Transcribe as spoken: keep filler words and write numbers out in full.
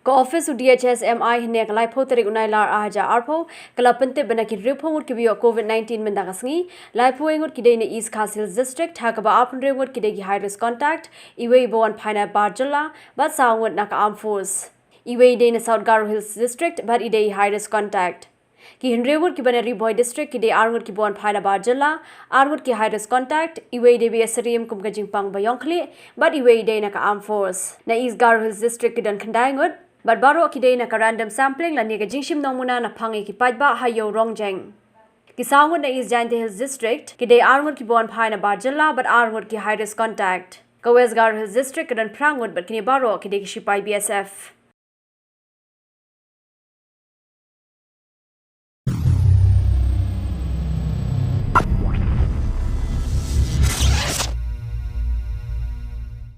Ka ophis u DHS MI hynne ka laiphew tarik u Nailar arhajar arphew ka la pyntip ba na ki hynriewphew ngut kiba ïoh COVID nineteen mynta ka sngi, laiphew wei ngut ki dei na East Khasi Hills District, ha kaba arphew hynriew ngut ki dei ki high risk contact, iwei iba wan phai na bar jylla, bad saw ngut na ka Armed Force. Iwei i dei na South Garo Hills District bad i dei i high risk contact. Ki hynriew ngut kiba na Ri Bhoi District ki dei ar ngut kiba wan phai na bar jylla, ar ngut ki high risk contact, iwei i dei ba ïasyriem kum ka jingpang ba ïong khlieh, bad iwei i dei na ka Armed Force. Na East Garo Hills District ki don khyndai ngut, bad baroh ki dei na ka random sampling lane ka jingshim nongmuna na phang ïa ki paidbah ha Ïew Rongjeng. Ki saw ngut na East Jaintia Hills District ki dei ar ngut kiba wan phai na bar jylla bad ar ngut ki high risk contact. Ka West Garo Hills District ka don phra ngut bad kine baroh ki dei ki shipai BSF.